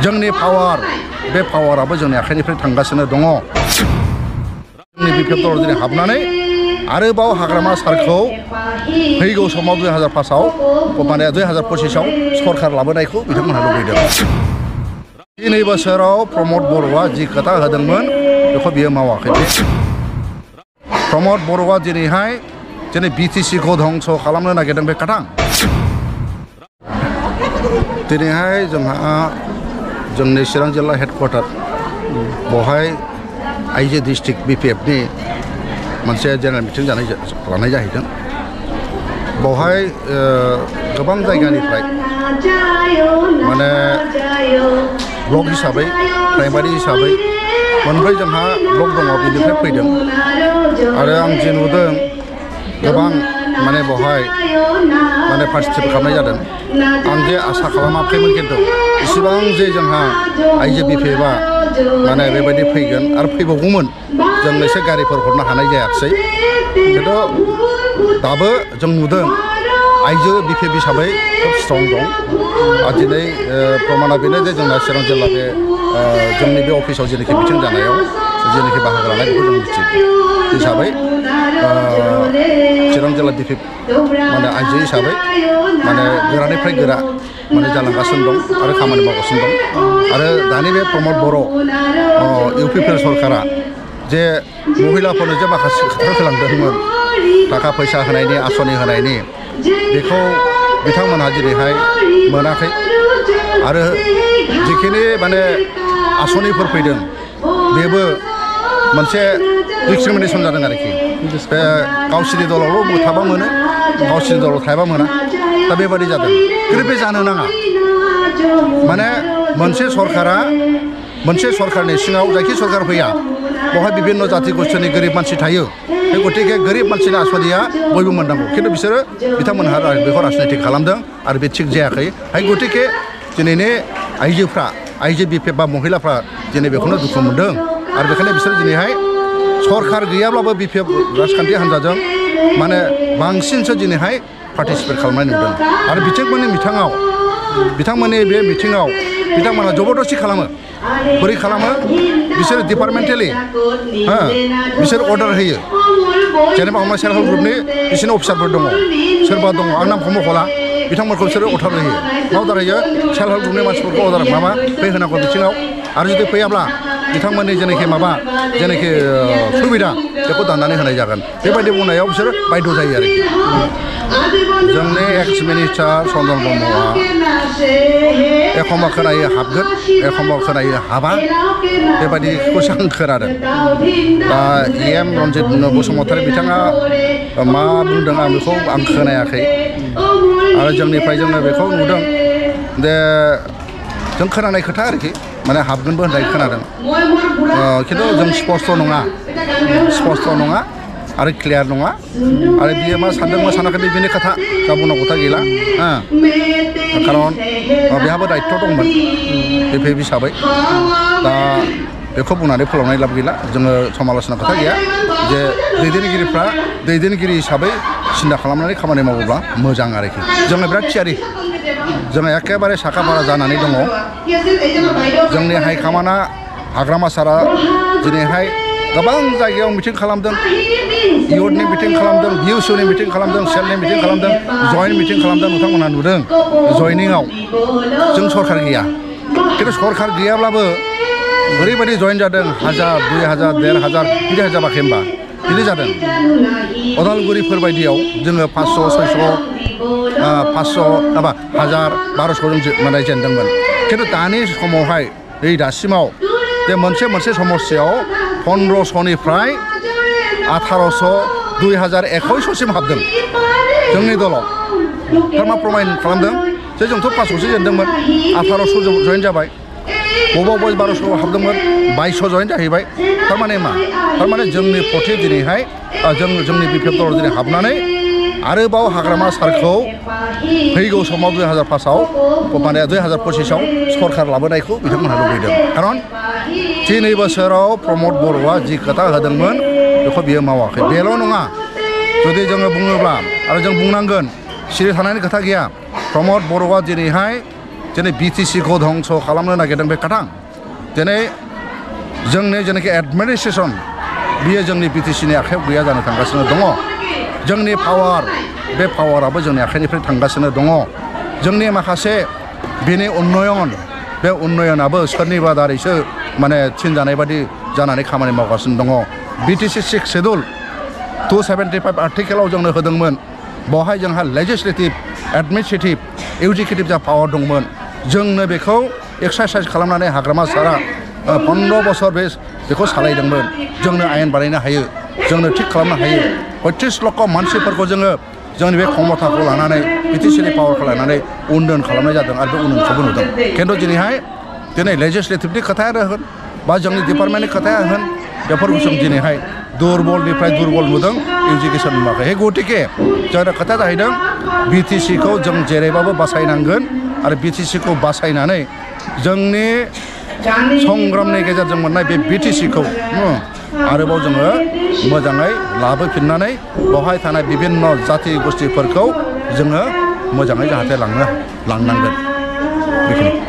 जोंनि पावार बे पावाराबो जोंनि आखाइनिफ्राय थांगासिनो दङ जोंनि बिपिएफ दलाव दिनै हाबनानै आरोबाव हाग्रामा सारखौ फैगौ समाव 2005आव माने 2025आव सरकार लाबोनायखौ बिथांमोनहा लुबैदों 2 बोसोराव प्रमद बर'आ जि खोथा होदोंमोन बेखौ बियो मावाखै प्रमद बर'आ दिनैहाय दिनै बिटिसिखौ धंस खालामनो नागिरदों बे खोथा दिनैहाय जोंहा जोंनि चिरां जिल्ला हेडक्वार्टार बहाय आइजो डिस्ट्रिक्ट बिपिएफनि मोनसे जेनेरेल मिटिं लानाय जाहैदों बहाय गोबां जायगानिफ्राय माने ब्लक हिसाबै प्राइमारि हिसाबै मोनब्रै जोंहा ब्लक दङ बेनिफ्राय फैदों आरो आं जे नुदों गोबां माने बहाय माने पार्टिसिपेट खालामनाय जादों आं जे आसा खालामाखैमोन खिन्थु इसिबां जे जोंहा आइजो बिपिएफआ माने बेबायदि फैगोन आरो फैबावगौमोन जों एसे गारिफोर हरनो हानाय जायाखिसै खिन्थु दाबो जों नुदों आइजो बिपिएफ हिसाबै खोब स्ट्रं दं आरो दिनै प्रमाना बेनो जे जोंना चिरां जिल्ला बे जोंनि बे अफिसाव जेनाखि मिटिं जानायाव जेनाखि बाहागो लानाय बेखौ जों मिथियो हिसाबै चिरां जिल्ला बिपिएफ माने आइजो हिसाबै माने गोरानिफ्राय गोरा माने जालांगासिनो दं आरो खामानि मावगासिनो दं आरो दानि बे प्रमद बर' इउपिपिएल सरकारा जे महिलाफोरनो जे माखासे खोथा होलांदोंमोन थाखा फैसा होनायनि आसनि होनायनि बेखौ बिथांमोनहा दिनैहाय मोनाखै आरो जिखिनि माने आसनिफोर फैदों बेबो मोनसे डिसक्रिमिनेसन जादों आरोखि बे गावसिनि दलावल' थाबा मोनो गावसिनि दलाव थायाबा मोना दा बेबादि जादों खिन्थु बे जानो नाङा माने मोनसे सरकारनि सिङाव जायखि सरकार फैया बेवहाय बिभिन्न जाति गोष्ठीनि गोरिब मानसि थायो बे गतिके गोरिब मानसिनि आसनिया बयबो मोननांगौ खिन्थु बिसोरो बिथांमोनहा बेखौ राजनितिक खालामदों आरो बे थिग जायाखै गतिके दिनैनि आइजो बिपिएफ बा महिलाफ्रा दिनै बेखौनो दुखु मोनदों आरो बेखायनो बिसोर दिनैहाय सरकार गैयाब्लाबो बिपिएफ राजखान्थि हान्जाजों माने बांसिनसो दिनैहाय पार्टिसिपेट खालामनाय नुदों आरो बिथांमोननि बे मिटिङाव बिथांमोनहा जबरदस्ति खालामो बोरै खालामो बिसोर डिपार्टमेन्टेलि बिसोर अर्डार होयो जेनेबा हमना सेल्फ हेल्प ग्रुपनि बिसोरनि अफिसारफोर दङ सोरबा दङ आं नामखौ मख'ला बिथांमोनखौ बिसोरो अर्डार होयो मा अर्डार होयो सेल्फ हेल्प ग्रुपनि मानसिफोरखौ अर्डार माबा फै होनांगौ बिथिङाव आरो जुदि फैयाब्ला बिथांमोननि जेनाखि सुबिदा बेखौ दाननानै होनाय जागोन बेबायदि बुंनायाव बिसोर बायद' जायो आरोखि जोंनि एक्स मिनिस्टार चन्द्रन ब्रह्मआ एखम्बा खोनायो हाबगोन एखम्बा खोनायो हाबा बेबायदिखौसो आं खोनादों दा EM रन्जित बसुमतारी बिथाङा मा बुंदों आं बेखौ आं खोनायाखै आरो जोंनिफ्राय जोङो बेखौ नुदों जे जों खोनानाय खोथा आरोखि माने हाबगोनबो होननाय खोनादों खिन्थु जों स्पस्ट' नङा आरो क्लियार नङा आरो बियो मा सानदों मा सानाखै बेनि खोथा दा बुंनांगौ खोथा गैला खारन बेहाबो दायित्व दंमोन बिपिएफ हिसाबै दा बेखौ बुंनानै फोलावनाय लाब गैला जोङो समाल'सना खोथा गैया जे दैदेनगिरि हिसाबै सिन्था खालामनानै खामानि मावोब्ला मोजां आरोखि जोङो बिराद थियारि जोङो एखेबारे साखा फारा जानानै दङ जोंनि हाइकमान्डआ हाग्रामा सारा दिनैहाय गोबां जायगायाव मिटिं खालामदों इउथनि मिटिं खालामदों BUSUनि मिटिं खालामदों सेलनि मिटिं खालामदों जयेन्ट मिटिं खालामदों नोंथांमोनहा नुदों जयनिंआव जों सरकार गैया खिन्थु सरकार गैयाब्लाबो ओरैबायदि जयेन जादों 1000 2000 1500 बिदि जाबाखै होनबा बिदि जादों अदालगुरिफोर बायदियाव जोङो 500 600 500 माबा 1000 1200 जों माने जेनदोंमोन खिन्थु दानि समावहाय दासिमाव बे मोनसे समस्यायाव 1500निफ्राय 1800 2021 सिम हाबदों जोंनि दलाव थारमा प्रमाइन खालामदों जे जोंथ' 500सो जेनदोंमोन 1800 जयेन जाबाय बबेबा 1200 हाबदोंमोन 2200 जयेन जाहैबाय थारमाने मा थारमाने जोंनि पथि दिनैहाय जोंनि बिपिएफ दलाव दिनै हाबनानै आरोबाव हाग्रामा सारखौ फैगौ समाव 2005आव माने 2025आव सरकार लाबोनायखौ बिथांमोनहा लुबैदों खारन 2 बोसोराव प्रमद बर'आ जि खोथा होदोंमोन बेखौ बियो मावाखै बेल' नङा जुदि जोङो बुङोब्ला आरो जों बुंनांगोन सिरि थानायनि खोथा गैया प्रमद बर'आ दिनैहाय दिनै BTC-खौ धंस खालामनो नागिरदों बे खाथां दिनै जोंनि जेनाखि एडमिनिस्ट्रेसन बियो जोंनि BTC-नि आखायाव गैया जानो थांगासिनो दङ जोंनि पावार बे पावाराबो जोंनि आखाइनिफ्राय थांगासिनो दङ जोंनि माखासे बेनि उन्नयन बे उन्नयनाबो सोरनिबा दारैसो माने थिनजानाय बादि जानानै खामानि मावगासिनो दङ BTC 6 शेड्युल 275 आर्टिकेलाव जोंनो होदोंमोन बेवहाय जोंहा लेजिस्लेटिभ एडमिनिस्ट्रेटिभ एग्जिकिउटिभ जा पावार दंमोन जोंनो बेखौ एक्सारसाइज खालामनानै हाग्रामा सारा 15 बोसोर बेखौ सालायदोंमोन जोंनो आयेन बानायनो हायो जोंनो थिग खालामनो हायो 35 लक्ष मानसिफोरखौ जोङो जोंनि बे क्षमताखौ लानानै BTC-नि पावारखौ लानानै उन्नयन खालामनाय जादों आरो बे उन्नयनखौबो नुदों खिन्थु दिनै लेजिस्लेटिभनि खोथायानो होन बा जोंनि डिपार्टमेन्टनि खोथाया होन बेफोरखौ जों दिनैहाय दुरबलनिफ्राय दुरबल नुदों इडुकेसन नुवाखै गतिके जोंना खोथाया जाहैदों BTC-खौ जों जेरैबाबो बासायनांगोन आरो BTC-खौ बासायनानै जोंनि संग्रामनि गेजेरजों मोननाय बे BTC-खौ आरोबाव जोङो मोजाङै लाबोफिननानै बेवहाय थानाय बिभिन्न जाति गोष्ठिफोरखौ जोङो मोजाङै जाहाथे लांनांगोन बेखिनि